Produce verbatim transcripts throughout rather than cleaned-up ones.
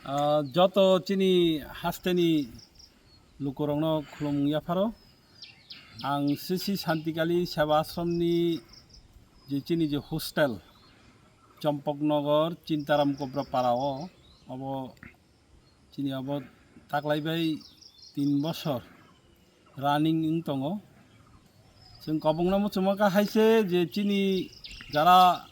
Ah, joto chini hasteni lukurokno khulum yapharo. Ang C C Santikali Seba Ashramni je chini je hostel, Chompoknogor, Chintaram Kopra Para o, obo chini obo taklai bai tin bosor running wng tongo. Chwng kobongno muchungma kha hai se je chini jara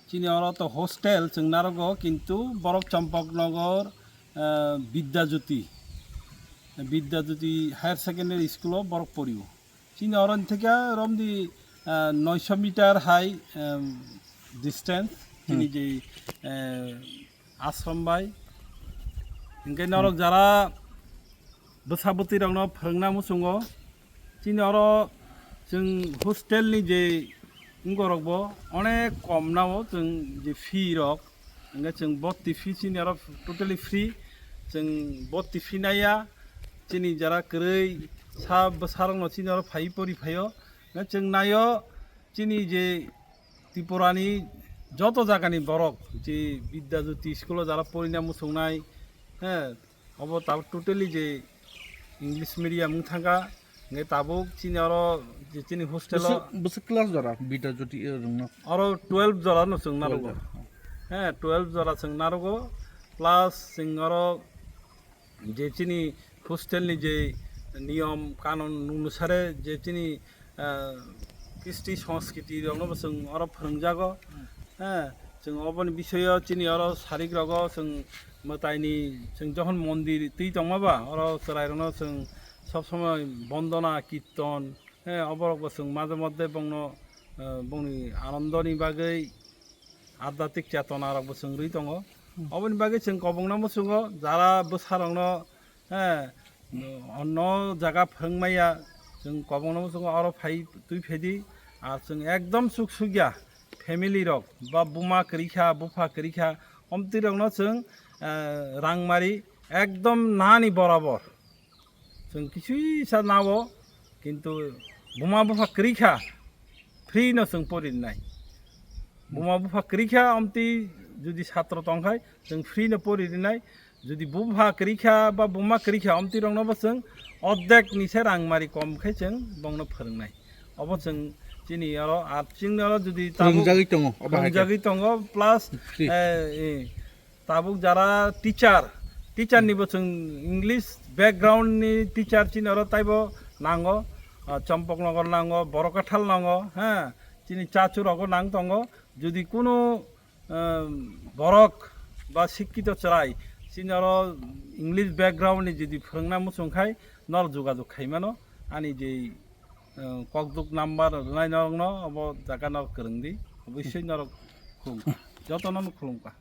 chini oro to hostel chwng narogo, kintu borok Chompoknogor, eh, Vidyajyoti, Vidyajyoti Higher Secondary School o borok porio. Chini oro theke romdi, eh, noisho meter hai, em, distance chini Hmm. je, eh, ashram bai. Hingke norok jara bwsa bwtwi rokno phwrwngna muchungo. Chini oro chwng hostel ni je wngorok bo onek kom nao chwng je fee rok, hingke chwng bhorti fee chini oro totally free, chwng bhorti fee naiya. Chini jara kwrwi sa bwsa rokno chini oro phai pori phaio, hingke chwng naio chini je Tripura ni joto jaga ni borok je Vidyajyoti school o jara porina muchungnai, he, obo tabuk totally je English medium wng thangkha, hingke tabuk chini oro je chini hostel o Bwswk, bwswk class jora Vidyajyoti, eh, rwngno? Oro twelve jora no chwng narugo. Twelve jora. He, twelve jora chwng narugo, plus chwng oro je chini hostel ni je niyom kanun onusare je chini, ah, kristi sanskriti rokno bo chwng oro phwrwngjago. He, chwng oboni bisoyo chini oro sarik rogo chwng mwtaini chwng jokhon mondir twi tongma ba oro chwrai rokno chwng sob somoi bondona, kirton, he, oborok bo chwng maje moddhe bongno, ah, bongni anandoni bagwi adhyatmik chetona rok bo chwng rwi tongo. Hmm. Oboni bagwi chwng kobongno muchungo, jara bwsa rokno, he, onno jaga phwrwng maya, chwng kobongno muchungo, oro phai twi phedi, ar chwng ekdom chuk sukya family rok, ba buma kwrwi kha, bupha kwrwi kha, omtwi rokno chwng, eh, rang mari ekdom nani borabor. Chwng kisuisa nao, kintu buma bupha kwrwi kha, free no chwng pori rinai. Buma bupha kwrwi kha, omtwi jodi satro tongkhai, chwng free no pori rinai. Jodi bupha kwrwi kha ba buma kwrwi kha, omtwi rokno bo chwng ordek ni se rang mari kom khai chwng bongno phwrwngnai. Obo chwng chini oro, ar chini oro jodi tabuk Phwrwngjagwi tongo, obo hai khe. Phwrwngjagwi tongo, plus, Free. eh, eh, tabuk jara teacher, teacher ni bo chwng English background ni teacher chini oro taibo nango, ah, Chompoknogor nango, Borokathal nango, ha, chini Chachu rogo nang tongo. Jodi kunu, um, borok ba sikkito chwrai chini oro English background ni jodi phwrwngna muchung khai nor jogajog khai mano, ani je, um, kokduk number rwnai norokno obo jaga nor kwrwng di, obosoi norok khulum, jotono no khulum kha.